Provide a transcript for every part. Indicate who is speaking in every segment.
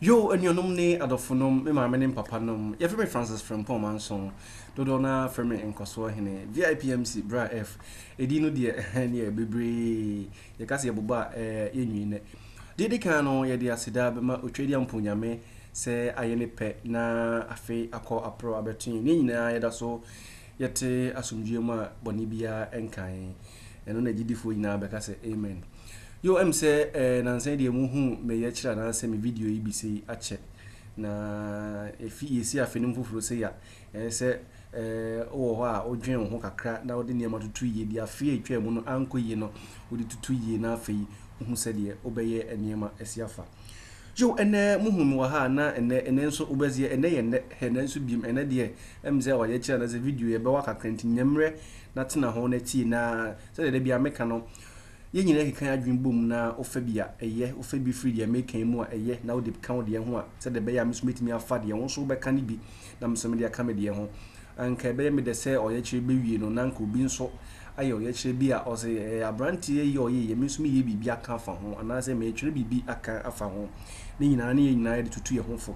Speaker 1: Yo, anuanom ne adɔfonom, me maame ne me papanom, yɛfrɛ me Francis Frimpong Manso, dodoɔ no ara frɛ me Nkɔsoɔ Hene, VIPMC, Bra F. Edin no deɛ, ɛneɛ bebree, yɛka sɛ yɛbobɔ a, ɛɛ, yɛnwie nnɛ. Deɛ ɛdi kan no, yɛde aseda bɛma Otwedeampo Nyame sɛ ayɛ ne pɛ na afe akɔ aporɔ abɛto yɛn. Yɛn nyinaa yɛda so yɛte asomdwoeɛ mu a bɔne biara nka yɛn. Ɛno na agyidifoɔ nyinaa bɛka sɛ amen. Yo, ɛm sɛ eh, nansa yi deɛ mohu me yɛkyerɛ anaasɛ me video yi bi sei akyɛ. Na ɛfi yɛsi afe no mu foforɔ sei a, ɛyɛ sɛ eh, wowɔ hɔ a wodwen wo ho kakra na wode nneɛma toto yie. Deɛ afe a ɛtwaa mu no ankɔ yie no, wode toto yie na afei wohu sɛdeɛ wobɛyɛ nneɛma asi afa. Yo, ɛnɛ mohu me wɔ ha a na ɛnɛ, ɛnɛ nso wobɛseɛ, ɛnɛ yɛ nnɛ, ɛnɛ nso biom, ɛnɛ deɛ ɛm sɛ ɔyɛ kyerɛ anaasɛ video yɛbɛwa kakra nti nya mmerɛ na tena ho na tie na sɛdeɛ da biara meka no, yɛn nyinaa keka yɛn adwene bom na wofa bi a ɛyɛ, wofa bi firi deɛ meka yi mu a ɛyɛ na wode ka wo deɛ ho a, sɛdeɛ ɛbɛyɛ a me nso mɛtumi afa deɛ wo nso wobɛka no bi na me nso mede aka me deɛ ho. Anka ɛbɛyɛ me dɛ sɛ ɔyɛkyerɛ bɛwie no na anka obi nso ayɛ ɔyɛkyerɛ bi a ɔse ɛɛ aberanteɛ yi a ɔyɛ yi me nso meyɛ biribi aka afa ho anaasɛ meretwerɛ biribi aka afa ho. Ne nyinaa ne yɛn nyinaa yɛde tutu yɛn ho fo.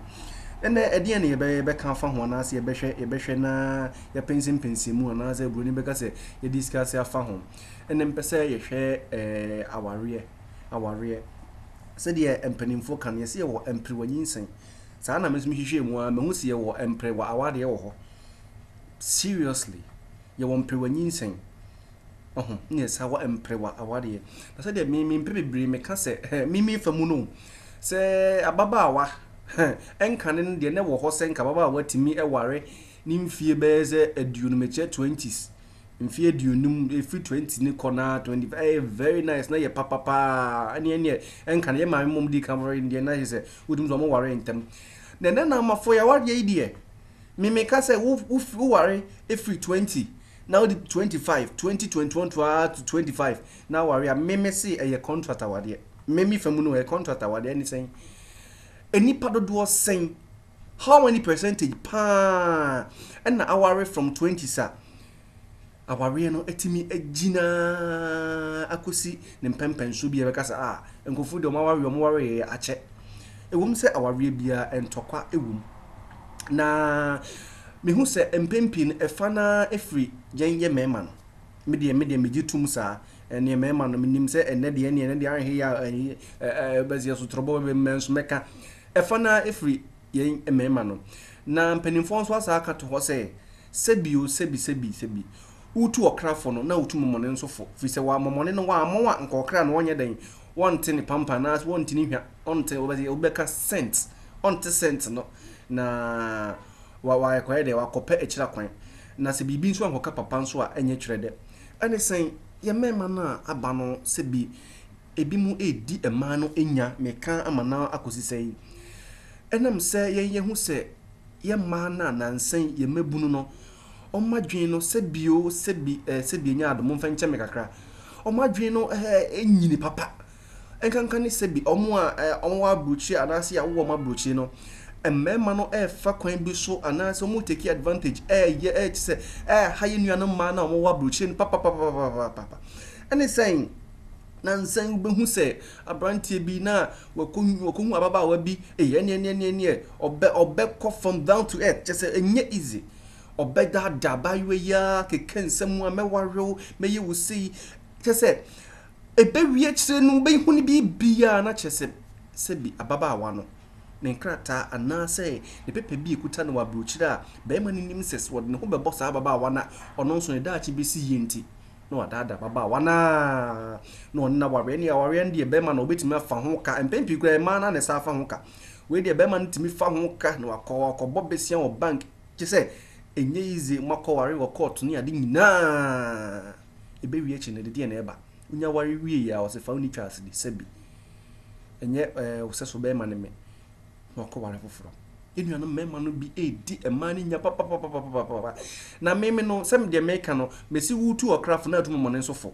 Speaker 1: Ɛnɛ ɛdeɛn na yɛbɛ yɛbɛka afa ho anaasɛ yɛbɛhwɛ yɛbɛhwɛ na yɛpɛnsɛmpɛnsɛ mu anaasɛ buroni bɛka sɛ yɛdiscuss afa ho. Ɛnɛ mpɛ sɛ yɛhwɛ ɛɛ awareɛ awareɛ sɛdeɛ mpanimfoɔ ka no yɛsɛ yɛwɔ mperewa nyinsɛn. Saa na me nso mehwehwɛɛ mu ara mahu sɛ yɛwɔ mperewa awareɛ wɔ hɔ. Seriously, yɛwɔ mperewa nyinsɛn. Ɔho, na yɛsan wɔ mperewa awareɛ. Na sɛdeɛ me mempɛ bebree meka sɛ me me fa mu no, sɛ ababaawa ɛnkane no deɛ na ɛwɔ hɔ sɛ nka ababaawa tumi ware ne mfie bɛyɛ sɛ aduonu mekyerɛ twenties mfeɛ aduonum ɛfiri 20 ne kɔ na 25 ɛyɛ very nice na yɛ papapaa ɛne ɛneɛ ɛnka no yɛ maame mom di kan ware deɛ na yɛ sɛ wotumi sɛ ɔmo ware ntɛm na ɛnɛ na amafo yɛ awareɛ yi deɛ memeka sɛ wo wo ware ɛfiri 20 na wode 25 20 21 to to 25 na aware a meme se ɛyɛ contract awadeɛ meme fa mu no ɛyɛ contract awadeɛ ne sɛn nnipa dodoɔ sɛn how many percentage paa ɛna aware from 20 sa awareɛ no atumi agyina akɔsi ne mpɛmpɛnsoɔ bi a yɛbɛka sɛ ah nkurɔfoɔ deɛ wɔn awareɛ wɔn wareɛ akyɛ. Ɛwom sɛ awareɛ biara ntɔkwa wɔ mu. Na mehu sɛ mpɛn pii no ɛfa no ara firi yɛn yɛ mmarima no. Me deɛ me deɛ megye tom saa. Ɛneɛ mmarima no menim sɛ ɛnɛ deɛ ɛneɛ ɛnɛ deɛ anhwɛ yɛ a ɛyi ɛɛ bɛsi ɛsotorobɔ bɛbɛ mu nso mɛka. Ɛfa no ara firi yɛn mmarima no. Na mpanimfoɔ nso asan aka to hɔ sɛ, Sɛbi o, sɛbi, sɛbi, sɛbi, wotu ɔkra fo no, na wotu mɔmɔne nso fo, firi sɛ wɔamɔmɔne no, wɔammɔ wo a, nka ɔkra no ɔnyɛ dɛn? Wɔnte ne pampan anaasɛ wɔnte ne hwa, ɔnte, wɔbɛsɛ, wobɛka scent, ɔnte scent no, na wa, wakɔyɛ dɛn? Wakɔpɛ akyira kwan. Na sɛ biribi nso ankɔka papa nso a, ɛnyɛ twerɛ dɛ. Ɛne sɛn? Yɛn mmarima no a aba no, sɛbi, ebinom redi mmaa no nya, meka ama no akɔsi sɛn? Ɛnam sɛ yɛn yɛhu sɛ yɛn mmaa no a nansa yi yɛn mmabunu no, wɔn adwene no sɛbi o sɛbi ɛɛ sɛbi enya adom momfa nkyɛ me kakra, wɔn adwene no ɛɛ nyini papa. Nkanka ne sɛbi wɔn a ɛɛ wɔn wɔ aburokyire anaasɛ yɛawo wɔn aburokyire no, mmarima no ɛrefa kwan bi so anaasɛ wɔn take advantage ɛɛyɛ ɛɛ kyerɛ sɛ ɛɛha yɛn nuanom mmaa no a wɔwɔ aburokyire no papapapapapapa. Ɛne sɛn? Nansa yi wobɛhu sɛ aberanteɛ bi na wakɔhu ababaawa bi, ei ɛneɛ ɛneɛ ɛneɛ ɛneɛ ɔbɛ ɔbɛkɔ fam down to earth kyɛ sɛ ɛnyɛ easy. Ɔbɛdaadaa abaayewa yi ara keka nsɛm mu a mɛware wo, mɛyɛ wo sei kyɛ sɛ ɛbɛwie akyire no wobɛhu no biribiara na kyerɛ sɛ sɛbi ababaawa no ne nkrataa anaasɛ ne pɛpɛ bi ɛkuta no wɔ aburokyire a bɛrima no nim sɛ sɛ ɔde ne ho bɛbɔ saa ababaawa no a ɔno nso ne daakye bɛsi yie nti na wadaadaa ababaawa no ara na ɔne no aware. Ɛnneɛ awareɛ no deɛ bɛrima no ɔbɛtumi afa ho ka. Mpɛn pii koraa mmaa no na ɛsan fa ho ka. Wei deɛ bɛrima no tumi fa ho ka na wakɔ wakɔbɔ besia wɔ bank. Kyɛ sɛ ɛnyɛ easy moakɔware wɔ court ne ade nyinaa. Ɛbɛwie akyi no ɛde deɛ na ɛba. Wonya ware wie a ɔsɛ fa wo ni twa ase de sɛbi. Ɛnyɛ ɛɛ wo sɛ so bɛrima ne me. na wakɔware foforɔ. Yɛn nuanom mmarima no bi redi mmaa no nya papapapapapa. Na meme no, sɛ deɛ meka no, mesi wotu ɔkrafo na atu mɔmɔne nso fo.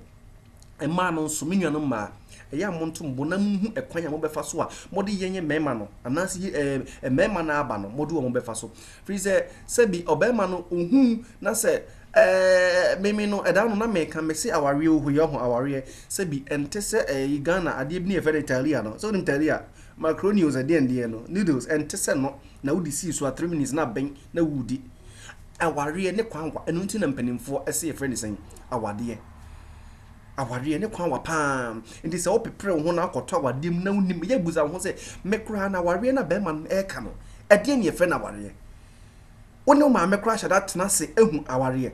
Speaker 1: Mmaa no nso, me nuanom mmaa, ɛyɛ a monto mo bo na monhu ɛkwan a mobɛfa so a mode yɛn mmarima no, anaasɛ ɛɛ mmarima no aba no, mode wɔn bɛfa so. Firi sɛ, sɛbi ɔbarima no, ɔhu na sɛ ɛɛ meme no, ɛda no na meka, mese awareɛ oho yɛ ho awareɛ, sɛbi ɛnte sɛ ɛɛ Ghana adeɛ bi ne yɛfrɛ no Italia no, sɛ wonim Italia? Macaroni o sɛ deɛn deɛn no, noodles, ɛnte sɛ no, na wode sii so a 3 minutes na abɛn na wodi. Awareɛ ne kwan wa, ɛno nti na mpanimfoɔ ɛsɛ yɛfrɛ ne sɛn, awadeɛ. Awareɛ ne kwan wa paa. Nti sɛ wopepere wo ho na akɔtɔ awadeɛ mu na wonim, yɛ busa wo ho sɛ, me koraa na awareɛ na bɛrima no ɛreka no, ɛdeɛn ne yɛfrɛ no awareɛ? Wo ne wo maame koraa hyɛ da tena ase ehu awareɛ.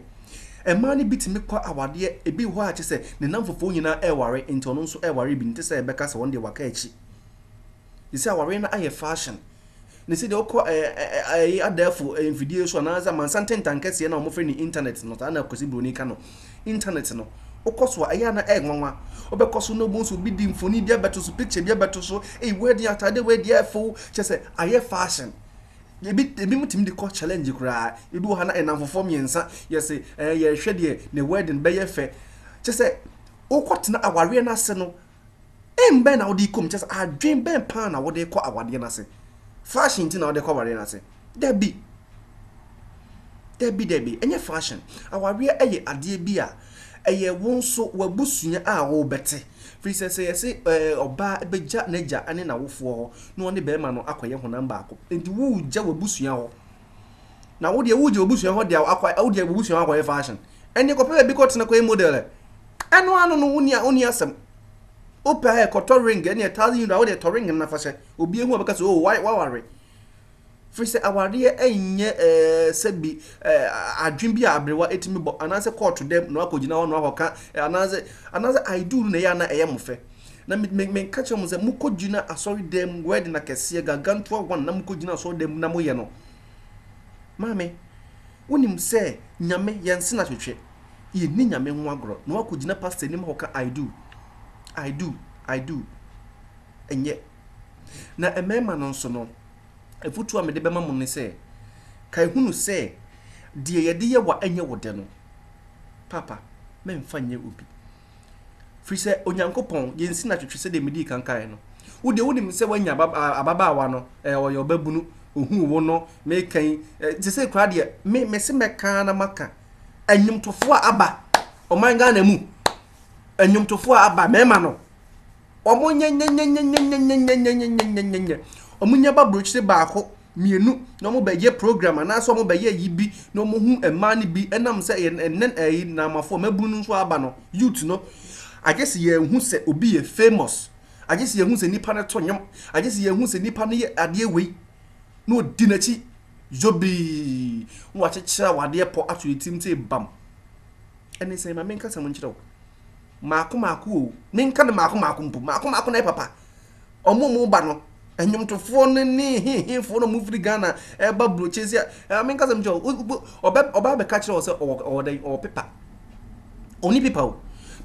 Speaker 1: Mmaa no bi tumi kɔ awadeɛ, ebi wɔ hɔ a kyerɛ sɛ ne namfofoɔ nyinaa ɛreware, nti ɔno nso ɛreware bi, nte sɛ ɛbɛka sɛ wɔn deɛ waka akyi. Sɛ awareɛ no ayɛ fashion. Ne sɛ deɛ wokɔ ɛɛ adɛɛfo mfidie so anaasɛ amansan tentan kɛseɛ na wɔfrɛ no internet no, saa na Kwasi Buroni ka no, internet no, wokɔ so a ɛyɛ ana ɛyɛ nwanwa. Wobɛkɔ so na obu nso obi di mfoni bi abɛto so, picture bi abɛto so, eyi wedding atade wei deɛ ɛfo, kyerɛ sɛ ayɛ fashion. Ebi mu tumi de kɔ challenge koraa. Ebi wɔ ha na ɛnamfofoɔ mmiɛnsa yɛsɛ yɛrehwɛ deɛ ne wedding bɛyɛ fɛ. Kyerɛ sɛ wokɔtena awareɛ no ase no, aim bɛn na wode kɔ mu? Kyerɛ sɛ adwen bɛn paa na wode kɔ awadeɛ no ase? Fashion ti na wode kɔ awareɛ no ase? Dabi, dabi, dabi, ɛnyɛ fashion. Awareɛ ɛyɛ adeɛ bi a ɛyɛ wo nso w'abusua a wɔrebɛte. Firi sɛ yɛse ɔbaa bɛgya n'agya ne n'awofoɔ hɔ na ɔne bɛrima no akɔyɛ honam baako. Nti wogya w'abusua hɔ. Na wo deɛ wogya w'abusua hɔ deɛ akɔ, wo deɛ w'abusua hɔ akɔyɛ fashion. Ɛnneɛ kɔpɛ baabi kɔtena kɔyɛ model ɛ. Ɛno ano no wonni asɛm. Wopɛ a kɔtɔ ring ɛne €1,000, wo deɛ tɔ ring no na fa hyɛ. Obi ehu a bɛka sɛ oh waware. Firi sɛ awareɛ ɛnyɛ sɛbi adwen bi a aberewa ɛtumi bɔ anaasɛ kɔɔto dɛm na wakɔgyina hɔ na wakɔka anaasɛ I do no na ɛyɛ ana ɛyɛ mo fɛ. Na me me menka kyerɛ mo sɛ mokɔgyina asɔre dɛm wedding akɛseɛ gargantua one na mokɔgyina asɔre dɛm na moyɛ no. Maame, wonim sɛ Nyame yɛnse no atwetwe. Yɛnni Nyame ho agorɔ na wakɔgyina pastor anim hɔ ka I do, I do, I do. Ɛnyɛ. Na mmarima no nso no, afutuo a mede bɛma mo ne sɛ, kae hunu sɛ deɛ yɛde yɛ wa ɛnyɛ wo dɛ no, papa, mɛmfa nyɛ obi. Firi sɛ Onyankopɔn, yɛnsi no atwetwe sɛdeɛ medii kan kaeɛ no. Wo deɛ wonim sɛ woanya ababaawa no, ɔyɛ ɔbabunu, ohuu wo no, meka yi, te sɛ koraa deɛ, me mese mɛka na maka. Nnwomtofoɔ a aba ɔman Ghana mu, nnwomtofoɔ a aba mmarima no, wɔn nyɛnyɛnyɛnyɛnyɛnyɛnyɛnyɛnyɛnyɛnyɛ, wɔn nya ba burokyire baako mmienu na wɔn bɛyɛ program anaasɛ wɔn bɛyɛ yi bi na wɔn hu mmaa no bi, ɛnam sɛ yɛn ɛnɛ ɛyi naamafoɔ mmabunu no nso aba no, youth no, agye sɛ yɛn hu sɛ obi yɛ famous, agye sɛ yɛn hu sɛ nipa no to nnwom, agye sɛ yɛn hu sɛ nipa no yɛ adeɛ wei na odi n'akyi yobii na wakyekyere awadeɛ pɔ ato ne tirim sɛ bam. Ɛne sɛ ma menka sɛm nkyerɛ wo maako maako o, menka no maako maako mpo, maako maako na ɛyɛ papa. Ɔmo mo ba no, nnwomtofoɔ no ne hehefoɔ no ɔmo firi Ghana ɛba burokyi sɛ ɛ menka sɛm nkyerɛ wo, ɔbɛ ɔba abɛka kyerɛ wo sɛ ɔwɔ dɛn, ɔwɔ pepa. Ɔni pepa o.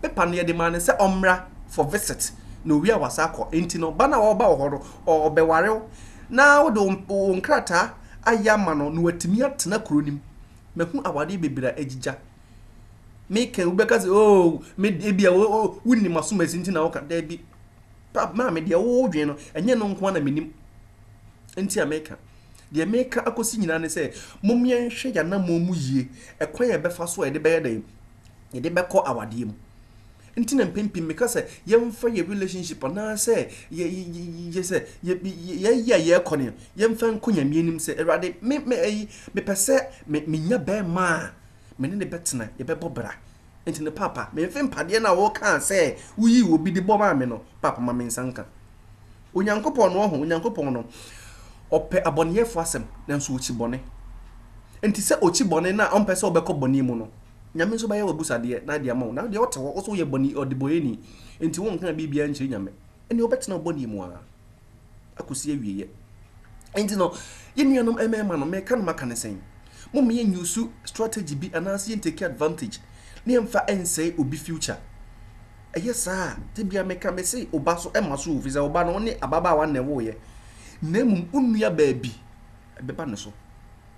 Speaker 1: Pepa no yɛde maa no sɛ ɔmmra for visit na owie a wasa akɔ. Nti no ba no a ɔba wɔ hɔ no ɔbɛware wo na wode wo nkrataa ayɛ ama no na watumi atena kuro no mu. Mahu awadeɛ bebree a agyigya. Meka wobɛka sɛ oh me ebia wo wonnim asomasi nti na woka. Daabi. Pa maame deɛ wodwen no ɛnyɛ no nko ara na menim nti a meka. Deɛ meka akɔsi nyinaa ne sɛ mom yɛnhwɛ yɛn anammɔn mu yie, ɛkwan a yɛbɛfa so a yɛde bɛyɛ dɛn, yɛde bɛkɔ awadeɛ mu. Nti na mpɛn pii meka sɛ yɛmfa yɛ relationship anaasɛ yɛ yɛ sɛ yɛ yɛyɛ a yɛrekɔ no yɛmfa nkɔ Nyame anim sɛ Awurade me me ɛyi mepɛ sɛ me menya bɛrima a me ne ne bɛtena, yɛbɛbɔ bra. Nti no paapa memfe mpadeɛ no a wokaa sɛ woyii obi de bɔ maa me no, paapa ma me nsa nka. Onyankopɔn no ɔho, Onyankopɔn no ɔpɛ abɔneyɛfoɔ asɛm nanso ɔkyi bɔne. Nti sɛ ɔkyi bɔne no a ɔmpɛ sɛ wobɛkɔ bɔne mu no, Nyame nso bɛyɛ w'abusadeɛ na ade ama wo. Na deɛ ɔte hɔ, wo so woyɛ bɔne ɔdebɔyɛni, nti wonka biribiara nkyerɛ Nyame. Ɛnneɛ wobɛtena wo bɔne mu ara akɔsi awieɛ. Nti no, yɛn nuanom mmarima no, meka no maka ne sɛn? Momma yɛn use strategy bi anaasɛ yɛn take advantage na yɛmfa nsɛe obi future. Ɛyɛ saa a, da biara meka mese wo ba so ɛmma so o, firi sɛ wo ba no wo ne ababaawa na ɛwoeɛ. Na mmom wo nua baabi ɛbɛba ne so.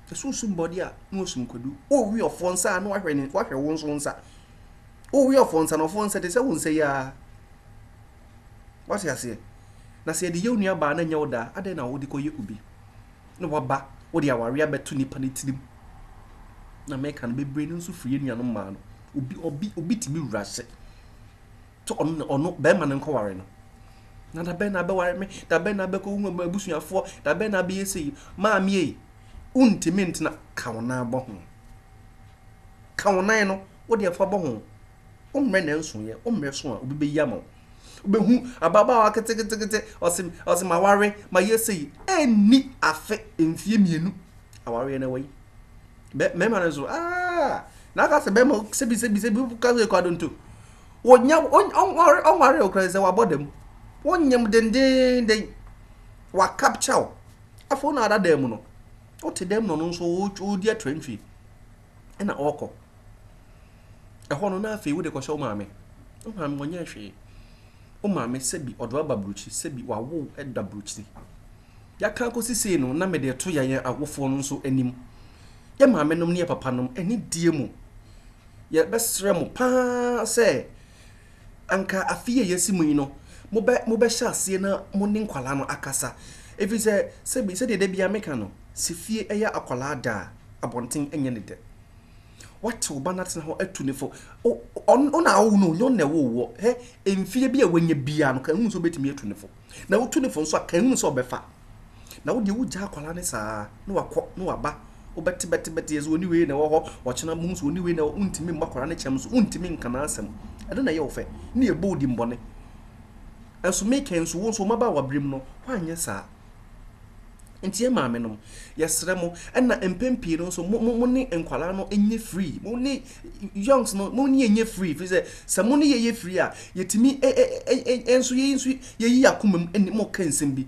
Speaker 1: Ɛsɛ osum bɔde a na osum kwadu. Wowe ɔfoɔ nsa a na wahwɛ ne wahwɛ wo nso nsa. Wowe ɔfoɔ nsa na ɔfoɔ nsa te sɛ wo nsa yi ara. Wate aseɛ? Na sɛ yɛde yɛ wo nua baa na ɛnyɛ wo daa, adɛn na wode kɔyɛ obi? Na waba, wode awareɛ abɛto nipa no tirim. Na meka no, bebree no nso firi yɛn nuanom mmaa no. Obi, obi, obi tumi wura hyɛ. Sɛ ɔno, ɔno, bɛrima no nkɔware no. Na da bɛn na abɛware me? Da bɛn na abɛkɔhu m'abusuafoɔ? Da bɛn na abɛyɛ sei? Maame ei, wontumi ntena. Ka wo nan bɔ ho. Ka wo nan no, wo deɛ fa bɔ ho. Wo mmerɛ na ɛnsoeɛ, wo mmerɛ so a, obi bɛyi ama wo. Wobɛhu ababaawa ketekete, ɔse, ɔse maware, mayɛ sei. Ɛnni afe, mfie mmienu, awareɛ no ɛwɔ yi. Bɛ, mmarima no nso, aa, na aka sɛ bɛrima, sɛbi, sɛbi, sɛbi, ka sɛ kwadonto. Wɔnya, ɔnware, ɔnware okura sɛ wabɔ dam. Wonyam dendenden, wa capture wo. Afei wo na ada dan mu no, wote dam na ɔno nso ɔredi atrantwie ɛna ɔrekɔ. Ɛhɔ no na afei wode kɔhyɛ wo maame. Wo maame ɔnyɛ hwee. Wo maame sɛbi ɔde waba burokyiri, sɛbi wawo da burokyiri. Yɛaka akɔsi sei no na mede reto yɛn awofoɔ no nso anim. Yɛ maame nom ne yɛ papa nom anidie mu. Yɛbɛsrɛ mo paa sɛ anka afe yi a yɛasi mu yi no, mobɛ mobɛhyɛ aseɛ na mo ne nkwadaa no akasa. Ɛfiri sɛ, sɛbi sɛdeɛ da biara meka no, sɛ fie yɛ akwadaa dɛ a, abɔnten nyɛ ne dɛ. Woate wo ba no atena hɔ atu ne fo. O, ɔno wo na awo no, nyɛ ɔno na ɛwoo woɔ. Hɛ, mfeɛ bi a wanya biara no, ka hunu sɛ wobɛtumi atu ne fo. Na wotu ne fo nso a, ka hunu sɛ ɔbɛfa. Na wo deɛ wogyaa akwadaa no saa na wakɔ na waba, wobɛte bɛte bɛte yɛ sɛ ɔne wei na ɛwɔ hɔ, ɔkyena bohu sɛ ɔne wei na ɛwɔ, wontumi mmɔ akwadaa no kyɛm so, wontumi nka n'asɛm. Ɛno na ɛyɛ wo fɛ, ne ɛbɔ wo dimbɔne. Nso meka yi nso, wo nso wo mmabaawa berɛ mu no, woanyɛ saa. Nti yɛn maame nom, yɛsrɛ mo, ɛna mpɛn pii no nso, mo, mo, mo ne nkwadaa no nyɛ free, mo ne youngs no, mo ne yɛn nyɛ free, firi sɛ, sɛ mo ne yɛ yɛ free a, yɛtumi ɛ, ɛ, ɛ, ɛ, nso yɛyi nso yɛyi akoma mu ɛne mo ka nsɛm bi.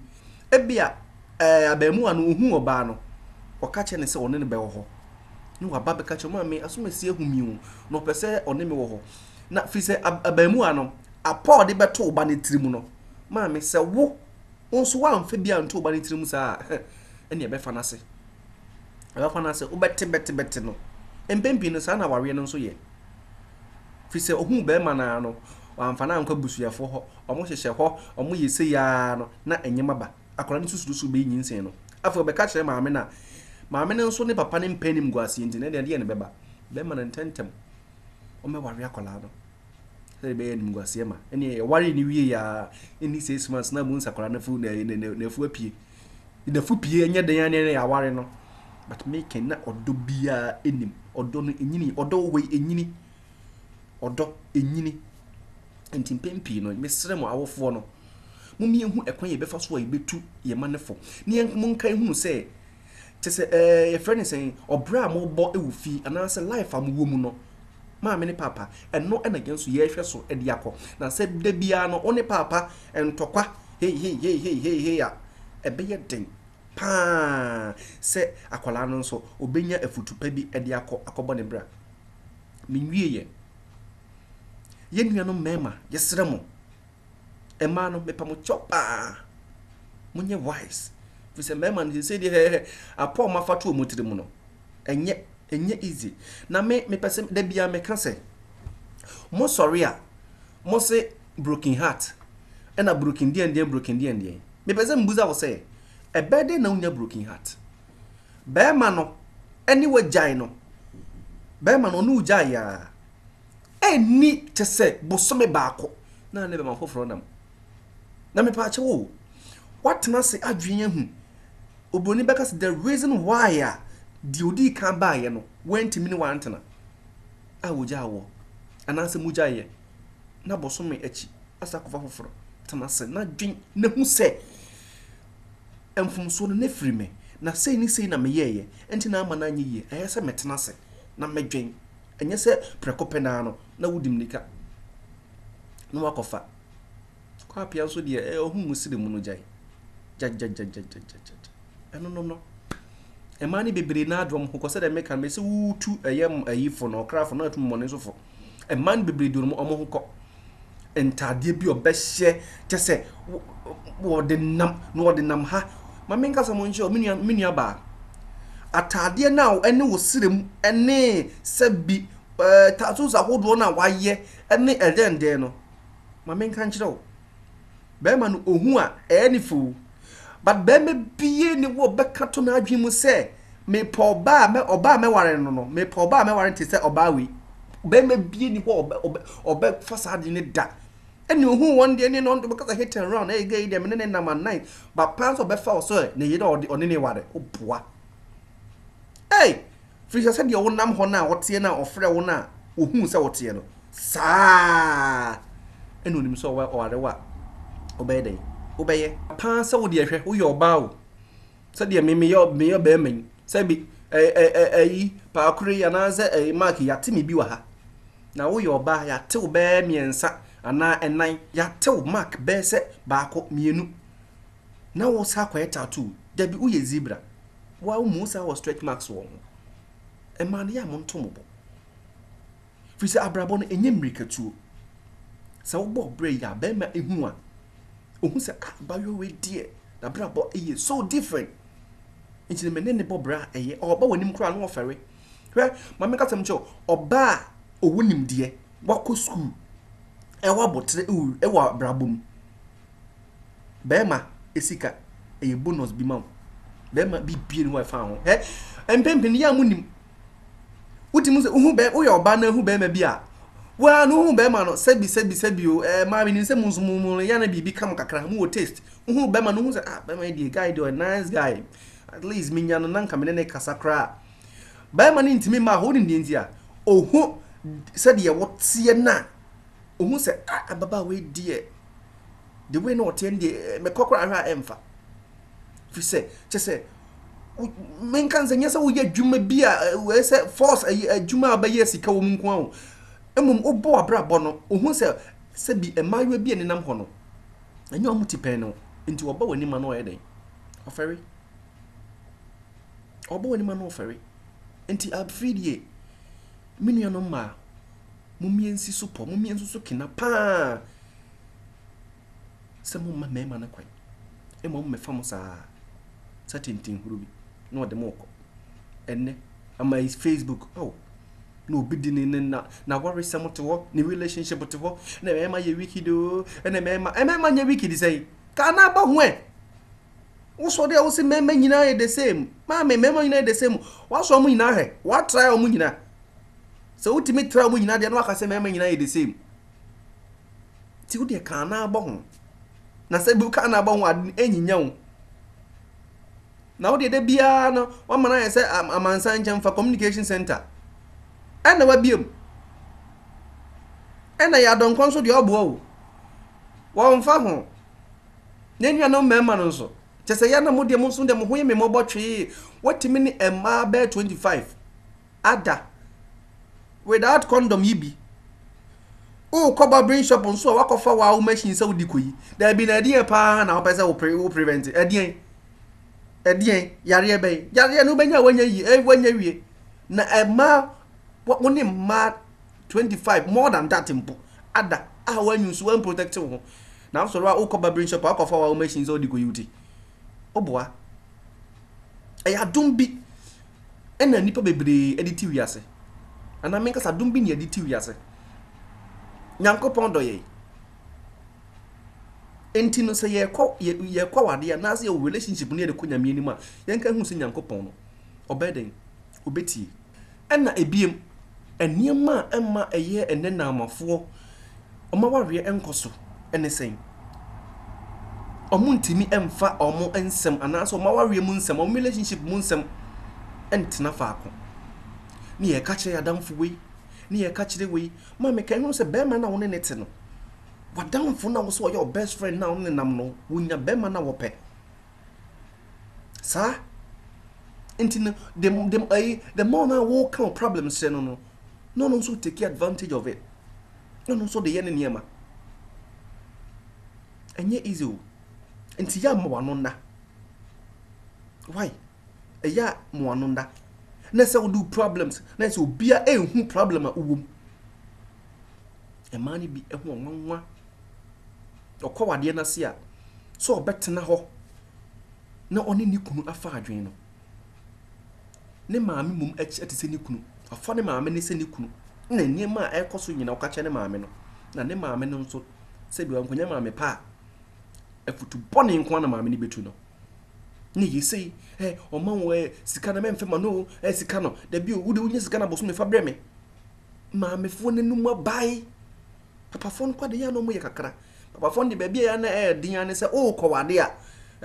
Speaker 1: Ebia ɛɛ abarimaa no ohuu ɔbaa no, ɔka kyerɛ no sɛ ɔne no bɛwɔ hɔ. Na waba bɛka kyerɛ maame asomasi ahu mi o, na ɔpɛ sɛ ɔne me wɔ hɔ. Na firi sɛ abarimaa no, apɔ a ɔde bɛto wo ba no tirim no, maame sɛ wo wo nso woamfa bi anto wo ba no tirim saa a, ɛnna ɛbɛfa no ase. Ɛbɛfa no ase, wobɛte bɛte bɛte no. Mpɛn pii no saa na awareɛ no nso yɛ. Firi sɛ ohuu barima no ara no, wamfa no ankɔ abusuafoɔ hɔ, wɔhyehyɛ hɔ, wɔyɛ sei ara no, na nneɛma ba. Akwadaa no nso suro sɛ ɔbɛyi nyinsɛn no. Afei ɔbɛka kyerɛ maame no a, maame no nso ne papa no mpɛ animguaseɛ nti, na ɛdeɛ ɛdeɛ na ɛbɛba. Bɛrima no ntɛmntɛm, wɔmmɛware akwadaa no sɛdeɛ ɛbɛyɛ animguaseɛ ma. Ɛnneɛ yɛwaree no wieeɛ ara, ɛnni 6 months na amu nsa akwadaa no afu, n'afu apue. N'afu pue ɛnyɛ den ara na yɛaware no. But meka na ɔdɔ biara nnim. Ɔdɔ no ɛnyini. Ɔdɔ wɔ hɔ yi, ɛnyini. Ɔdɔ ɛnyini. Nti mpɛn pii no, mesrɛ mo awofoɔ no, mom yɛnhu ɛkwan yɛbɛfa so a yɛbɛtu yɛn mma no fo. Ne yɛn monkae hunu sɛ, kyɛ sɛ ɛɛ yɛfrɛ no sɛn, ɔbrɛ a mobɔ wɔ fie anaasɛ life a mowɔ mu no, maame ne paapa, ɛno na yɛn nso yɛrehwɛ so de akɔ. Na sɛ da biara no, wo ne paapa ntɔkwa hei hei hei hei hei hei a, ɛbɛyɛ den paa sɛ akwadaa no nso ɔbɛnya afutu pa bi de akɔ akɔbɔ ne bra. Menwieɛ. Yɛn nuanom mmarima, yɛsrɛ mo, mmaa no, mepa mo kyɛw paa, monyɛ wise. Firi sɛ mmarima no sɛ deɛ hɛhɛ apɔ a wɔafa to wɔn tiri mu no, ɛnyɛ ɛnyɛ easy. Na me mepɛ sɛ da biara meka sɛ, mosɔre a, mo se broken heart, ɛna broken deɛndeɛn broken deɛndeɛn. Mepɛ sɛ mbusa wo sɛ, ɛbɛyɛ dɛn na wonya broken heart? Bɛrima no ɛne wagyae no, bɛrima no ɔne wo gyae a, ɛnni kyɛ sɛ bosome baako na ne bɛma foforɔ nam. Na mepa akyɛw o, watena ase adwene ahu. Obroni bɛka sɛ the reason why a deɛ odii kan baeɛ no wantumi ne wantena a wogyaa wɔ anaasɛ mogyaeɛ na bosome akyi asa akɔfa foforɔ. Tena ase na dwen na hu sɛ mfomsoɔ no na firi me na sei ne sei na meyɛeɛ nti na ama no anyɛ yie. Ɛyɛ sɛ metena ase na medwen. Ɛnyɛ sɛ prɛko pɛ naa no na wodi mmirika na wakɔfa. Kɔ apia nso deɛ ɛyɛ ɔho mu siri mu no gyae. Gyagyagyagyagyagyagya. Ɛno no no. Mmaa no bebree naa de wɔn ho kɔ sɛdeɛ meka no mese wotu ɛyɛ ayifo no ɔkrafo no atum mmɔne nso fo. Mmaa no bebree de wɔn ho kɔ. Ntaadeɛ bi ɔbɛhyɛ kyɛ sɛ wɔde nam na wɔde nam ha. Ma menka sɛ mo nkyerɛ me nua me nua baa. Ataadeɛ no a ɛne wo srɛ mu ɛne sɛbi ɛɛ tattoos ahodoɔ no a wayɛ ɛne ɛdɛndɛn no. Ma menka nkyerɛ wo. Bɛrima no ohu a ɛyɛ ne fo. But bɛrima bie ne wɔ bɛka to n'adwene mu sɛ mepɛ ɔbaa a mɛ ɔbaa a mɛware no no mepɛ ɔbaa a mɛware no te sɛ ɔbaa wei. Bɛrima bie ni hɔ ɔbɛ ɔbɛ ɔbɛfa saa ade ne da. Ɛne ohuu wɔn deɛ ne no ɔno bɛka sɛ hit and run ɛyɛ gay deɛ me ne ne nam anan ba paa nso ɔbɛfa wo sɛ ne yere ɔde ɔne ne ware woboa. Ei! Firi sɛ sɛdeɛ wonam hɔ no a ɔteɛ no a ɔfrɛ wo no a ohuu sɛ woteɛ no saa ɛna onim sɛ ɔware wo a wobɛyɛ dɛn wobɛyɛ. Paa sɛ wo deɛ hwɛ woyɛ ɔbaa o sɛdeɛ me meyɛ meyɛ bɛrima yi sɛbi ɛyi paakoro yi anaasɛ ɛyi mark yɛate me bi wɔ ha. Na woyɛ ɔbaa, yɛate wo bɛyɛ mmiɛnsa anaa ɛnan, yɛate wo mark bɛyɛ sɛ baako, mmienu, na wo san akɔyɛ tattoo. Dabi, woyɛ zebra. Wo ara wo mu, wo san wɔ stretch marks wɔ wo ho. Mmaa no, yɛ a monto mo bo. Firi sɛ abrabɔ no, ɛnyɛ mmirikatuo. Sɛ wobɔ ɔbrɛ yi a, bɛrima ehu a, ohu sɛ ah, abayewa wei deɛ, n'abrabɔ yɛ so different. Nti no, me ne ne bɔ bra a, ɛyɛ. Ɔba w'anim koraa na ɔfɛre. Hwɛ, ma menka asɛm nkyerɛ wo, ɔbaa a ɔwɔ nimdeɛ, wakɔ sukuu, ɛwɔ aboterɛ ɛwɔ abrabɔ mu, bɛrima sika ɛyɛ bonus bi ma wo. Bɛrima bibie ne hɔ a ɛfa ho. Hwɛ, mpɛn pii no yɛ a monim. Wotumi sɛ wohu bɛrima, woyɛ ɔbaa na ahu bɛrima bi a, waa no wohu bɛrima no sɛbi sɛbi sɛbi o, ɛɛ maa menim sɛ mo nso mo mo yɛ na biribi ka mo kakra, mo wɔ taste. Wohu bɛrima no wohu sɛ ah bɛrima yi deɛ guy deɛ ɔyɛ nice guy. At least menya no na nka me ne ne kasa koraa. Barima no ntumi mmaa hɔ, wonim deɛ nti a? Ɔhu sɛdeɛ woteɛ no a, ɔhu sɛ ah ababaawa yi deɛ, the way na ɔteɛ no deɛ, eh, mekɔ koraa hwɛ a ɛmfa. Firi sɛ, kyɛ sɛ, menka sɛ nyɛ sɛ woyɛ adwuma bi a ɛyɛ sɛ force adwuma a wobɛyɛ sika wɔ mu nko ara o. Mmom wobɔ w'abrabɔ no, ɔhu sɛ sɛbi mmaayewa bi a nenam hɔ no, ɛnyɛ wɔn ti pɛn no, nti ɔba w'anim a na ɔyɛ dɛn? Ɔfɛre. Ɔbɔ w'anim a na ɔfɛre. Nti afei deɛ, me nuanom mmaa, mommie nsi so pɔ, mommie nso so kena paa sɛ momma mmarima no kwan. Mmom mmɛfa mo saa sɛ tintinhuru bi na ɔde mo rekɔ. Ɛnnɛ, ama Facebook, oh, na obi di ne ne na n'awaresɛm te hɔ, ne relationship te hɔ, na mmarima yɛ wicked o, ɛna mmarima, mmarima nyɛ wicked sɛn? Ka na abɔ ho ɛ. Wosɔ deɛ wose mmarima nyinaa yɛ the same. Maame, mmarima nyinaa yɛ the same. Wasɔ wɔn nyinaa hwɛ. Watry wɔn nyinaa. Sɛ wotumi try wɔn nyinaa deɛ na waka sɛ mmarima nyinaa yɛ the same. Ti wo deɛ kan na abɔ ho. Na sɛ bi kan na abɔ ho ade enyinya wo. Na wo deɛ da biara no wama no ayɛ sɛ amansan nkyɛn fa communication center. Ɛna wabiem. Ɛna yɛ adɔnkɔ nso deɛ ɔboa wo. Wɔmfa ho. Ne nuanom mmarima no nso, kyɛ sɛ yɛ na mo deɛ mo nso deɛ mo ho yɛ me mmɔbɔ twee. Watumi ne mmaa bɛyɛ 25 ada without condom yi bi. Wokɔ barbering shop nso a wakɔfa waa wo machine sɛ wode kɔyi. Daabi na ɛdeɛn paa na wopɛ sɛ wo pre wo prevent ɛdeɛn ɛdeɛn yareɛ bɛn yareɛ no wobɛnya wanya yi eh, wanya wie na mmaa wo ne mmaa 25 more than that mpo ada a wanyu so wan protect wo ho na wosɔre a wokɔ barbering shop a wakɔfa wa wo machine sɛ wode kɔyi wo ti woboa ɛyɛ adom bi ɛna nnipa bebree de ti wiase anaa menkasa adom bi ne yɛde ti wiase Nyankopɔn dɔ yɛn nti no sɛ yɛkɔ yɛkɔ awadeɛ anaasɛ yɛwɔ relationship no yɛde kɔ Nyame anim a yɛnka hu sɛ Nyankopɔn no ɔbɛyɛ dɛn ɔbɛtie Ɛna ebiem, nneɛma a ɛmma ɛyɛ ɛnnɛ Naamafoɔ wɔn awareɛ nkɔ so ne sɛn? Wɔntumi mfa wɔn nsɛm anaasɛ wɔn awareɛ mu nsɛm, wɔn relationship mu nsɛm ntena faako. Ne yɛka kyerɛ yɛn adamfo wei, ne yɛka kyerɛ wei. Maame ka ehunu sɛ bɛrima no a wo ne ne te no, w'adamfo no a wo sɛ ɔyɛ wo best friend no a wo ne nam no, wonya bɛrima no a wɔpɛ. Saa nti no the the ɛyi the more na wɔka wo problem kyerɛ no no na ɔno nso take advantage of it na ɔno nso de yɛ ne nneɛma ɛnyɛ easy o nti yɛ ama wano nna why ɛyɛ a ma wano nna na sɛ wode problems na sɛ obia ɛnhu problem a wowɔ mu mmaa no bi ɛho ɔnwanwa ɔkɔ wadeɛ no ase a sɛ ɔbɛtena hɔ na ɔne ne kunu afa adwene no. Ne maame mmom te sɛ ne kunu. Wafa ne maame no sɛ ne kunu. Na nneɛma a ɛrekɔ so nyinaa ɔka kyerɛ ne maame no. Na ne maame no nso, sɛbi wankonya maame pa a, afutu bɔne nko ara na maame no bɛtu no. Ne yɛ sei, ɛ ɔma wo ɛ sika no mɛmfɛ ma no o, ɛ sika no, dabi o, wode wonya sika no abosome fa brɛ me. Maamefoɔ no anum abae. Papafoɔ no kɔ de yɛ a na wɔyɛ kakra. Papafoɔ no de baabi a yɛ na ɛyɛ den ara ne sɛ worekɔwade a,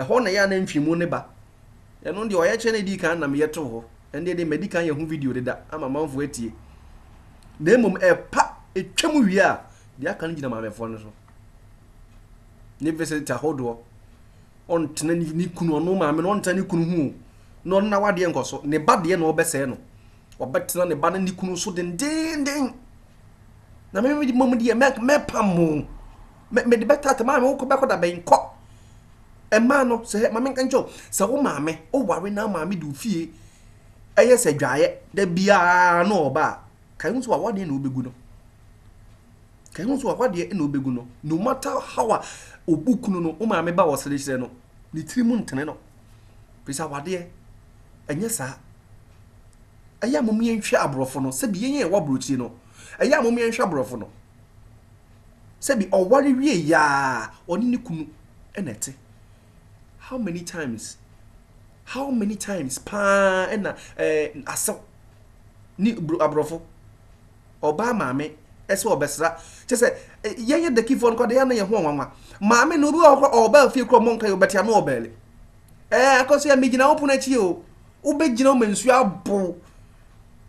Speaker 1: ɛhɔ na yɛ a na ntwemu no ba. Ɛno deɛ ɔyɛkyerɛ no ɛdii kan na meyɛ too hɔ. Ɛndeɛ deɛ madi kan yɛ ho video deda ama amanfoɔ atie. Na mmom ɛpa ɛtwam wie a, deɛ aka no gyina maamefoɔ no so. Ne visit ahodoɔ. Ɔntena ne kunu, ɔno maame no ɔntena ne kunu ho o. Na ɔno n'awadeɛ nkɔ so. Ne ba deɛ na ɔbɛsɛe no. Ɔbɛtena ne ba ne ne kunu so dendeenden. Na me mmom deɛ mɛpam mo. Mede bɛtata maame wokɔ bɛkɔ da bɛn kɔ. Mmaa no, sɛ ma menka nkyerɛ wo, sɛ wo maame, woware na maame de wo fie ɛyɛ sɛ dwaeɛ da biara na ɔba a, kae ho sɛ wawadeɛ na wobɛgu no. Kae ho sɛ wawadeɛ na wobɛgu no. No matter how a obu kunu no, wo maame ba wɔ serekyerɛ no, ne tiri mu ntene no. Firi sɛ awadeɛ, ɛnyɛ saa. Ɛyɛ a mom yɛnhwɛ aborɔfo no, sɛbi yɛn yɛn wɔ aburokyire no, ɛyɛ a mom yɛnhwɛ aborɔfo no. Sɛbi ɔware wie yaa, ɔne ne kunu na ɛte. How many times, how many times paa ɛna ɛɛ eh, asew ne aborɔfo ɔbaa maame ɛsɛ ɔbɛsra kyɛ sɛ yɛn yɛ dakifoɔ no kɔ de yɛn na yɛn ho nwanwa maame no obi wɔ hɔ ɔbaa fie kɔ ɔmɔ nka yɛ ɔbɛte ano ɔbɛɛle ɛɛ akɔ so yɛ megyina wo pono akyi o wobɛgyina wo ma nsuo abow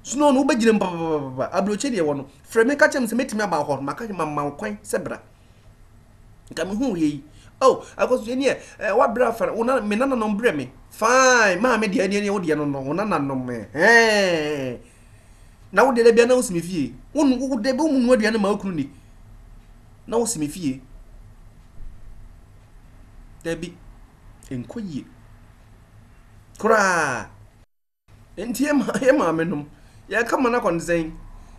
Speaker 1: snow no wobɛgyina mu papapapa aburokyi deɛ wɔ no frɛ me ka kyerɛ me sɛ mɛtumi aba hɔ maka mama wo kwan sɛ bra Nka me hu yɛ yi. Oh, akɔso yɛ eh, wabrɛ afa wo na me nananom brɛ me. Fine, maa me deɛ ɛdeɛ wo deɛ no no, wo nananom eh. Na wo deɛ da bia na wo si me fie. Wo wo da bi wo mu aduane ma wo kunu ni. Na wo si me fie. Dabi, nkɔ yie. Koraa. Enti yɛn maamenom, yɛka mo no akɔ no sɛn?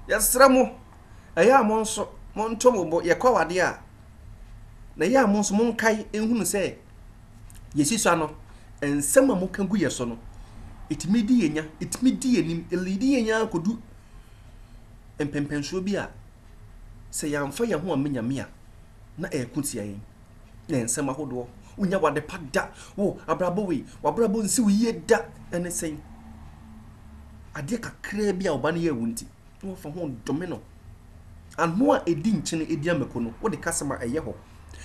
Speaker 1: Yɛsrɛ mo, ɛyɛ a mo nso monto mo bo, yɛkɔ awadeɛ a, na ɛyɛ a mo nso monkae nhunu sɛ yɛsi so ano, nsɛm a moka gu yɛ so no, ɛtumi di yɛn nya, ɛtumi di yɛn anim, ɛliidi yɛn ara kɔdu mpɛmpɛnsoɔ bi a, sɛ yɛamfa yɛn ho amma Nyame a, na ɛreko tia yɛn. Na nsɛm ahodoɔ, wonya wade pa da, wo abrabɔ wei, w'abrabɔ nsi wo yie da, ɛne sɛn? Adeɛ kakraa bi a ɔba no yɛɛ wo nti, na wafa ho dome no. Ano a ɛdi nkyene ɛdi amako no, wode kasɛm a ɛyɛ hɔ.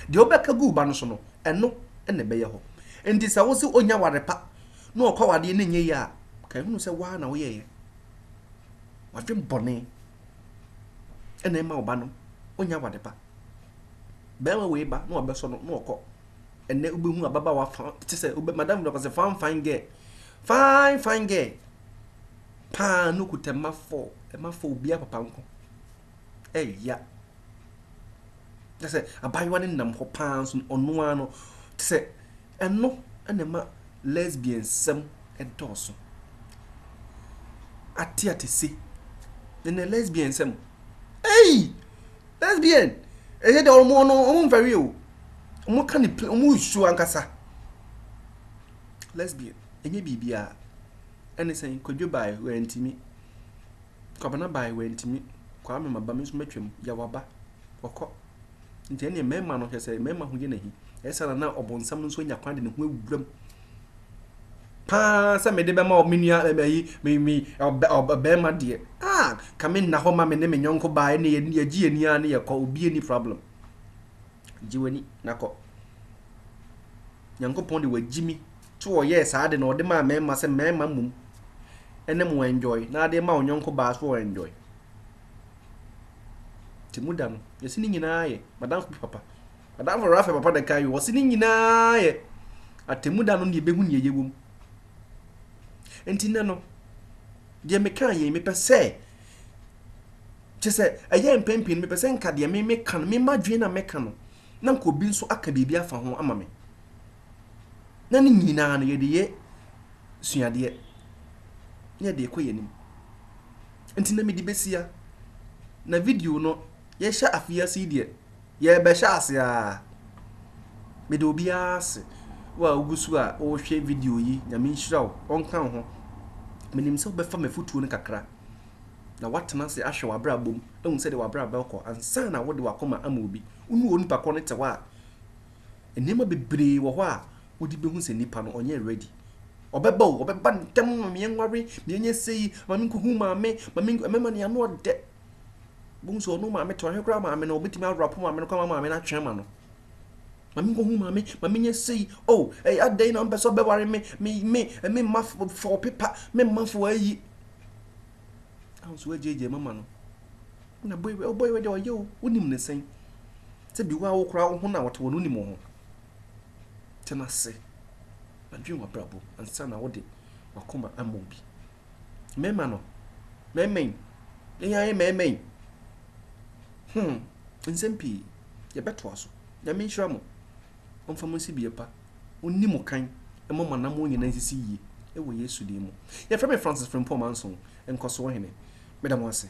Speaker 1: Deɛ wobɛka gu wo ba no so no, ɛno na ɛbɛyɛ hɔ. Nti sɛ wo se ɔnya ware pa, na ɔkɔ awadeɛ no nyɛ yie a, ka ehunu sɛ woa na woyɛeɛ. Wadwen bɔne ɛna ɛma wo ba no ɔnya wade pa. Bɛrima wei ba na wabɛsɔ no na ɔkɔ. Ɛnɛ wobɛhu ababaawa fa te sɛ wobɛ madam no kɔsɛ fine fine girl. Fine fine girl. Paa no kuta mma fɔ mma fɔ obiara papa nko. Ɛya. Kyɛ sɛ abaayewa no nam hɔ paa nso ɔno ara no te sɛ ɛno ɛna ɛma lesbian sɛm ɛdɔɔso. Ate ate se. Ɛnɛ lesbian sɛm. Ei! Lesbian! Ɛyɛ deɛ wɔn no wɔn mfɛre o. Wɔn ka ne pl wɔn resu ankasa. Lesbian ɛnyɛ biribiara. Ɛne sɛn Kwadwo bae wantumi. Kwabena bae wantumi. Kwame maba me nso mɛtwam. Yaw aba. Ɔkɔ. Nti ɛneɛ mmarima no hwɛ sɛ mmarima ho yɛ n'ahi. Ɛyɛ saa na na ɔbonsam no nso anya kwan de ne ho awura mu. Paa sɛ mede bɛma me nua ayi me me ɔbɛrima deɛ ah ka me nna hɔ ma me ne me nyɔnko baa ɛne yɛgye yɛn ani ara ne yɛkɔ obi ani problem gye w'ani na kɔ Nyankopɔn de wagyi mi to ɔyɛɛ saa de na ɔde maa mmarima sɛ mmarima mmom ɛne mo enjoy na ade ma wo nyɔnko baa so enjoy te mu da no yɛsi ne nyinaa yɛ madamfo bi papa Adamfo Raphael papa na ɛkae o, ɔse ne nyinaa yɛ atemmuda no na yɛbɛhu nea yɛwɔ mu. Nti nnɛ no, deɛ mekaa yei mepɛ sɛ kyɛ sɛ ɛyɛ mpɛn pii no mepɛ sɛ nka deɛ me meka no me madwene na meka no na nka obi nso aka biribi afa ho ama me na ne nyinaa no yɛde yɛ suadeɛ na yɛde kɔ yɛn anim nti na mede bɛsia na video no yɛhyɛ afe ase yi deɛ Yɛrebɛhyɛ ase ara. Meda obiara ase. Wo a wogu so a worehwɛ video yi, Nyame nhyira wo, ɔnka wo ho. Menim sɛ wobɛfa m'afotuo no kakra na woatena ase ahwɛ w'abrabɔ mu ahu sɛdeɛ w'abrabɔ rekɔ ansa na wode w'akoma ama obi. Wo ne onipa korɔ no te hɔ a, nneɛma bebree wɔ hɔ a wode bɛhu sɛ nipa no ɔnyɛ ready. Ɔbɛba o, ɔbɛba ntɛm, ma meɛnware, meɛnyɛ sei, ma menkɔhu maame, ma menkɔ, ɛmɛma ne ano ɔdɛ. Bohu sɛ ɔno maame te ɔhwɛ koraa maame no ɔbɛtumi awurapo maame no koraa ma maame no atwe ama no. Maame nkɔhu maame, maame nyɛ sei, oh, ɛyɛ adɛn na ɔmpɛ sɛ ɔbɛware me, me, me, me mma fɔɔ pepa, me mma fɔɔ ayi. Ahụ so wagyegye mama no. Na boy wei, boy wei deɛ ɔyɛ o, wonim ne sɛn? Sɛ bi wo a wo koraa wo ho na wɔte wɔ no wonim wo ho. Tena ase na dwen w'abrabɔ ansa na wode w'akoma ama obi. Mmarima no, mmarima yi, yɛn ara yɛ mmarima yi. Hmm, nsɛm pii, yɛbɛtoa so. Nyame nhyira mo. Ɔmfa mo nsi bea pa. Ɔnni mo kan mma mo anammɔn nyinaa nsisi yie wɔ Yesu din mu. Yɛfrɛ me Francis Frimpong Manson, Nkɔsoɔ Hene. Meda mo ase.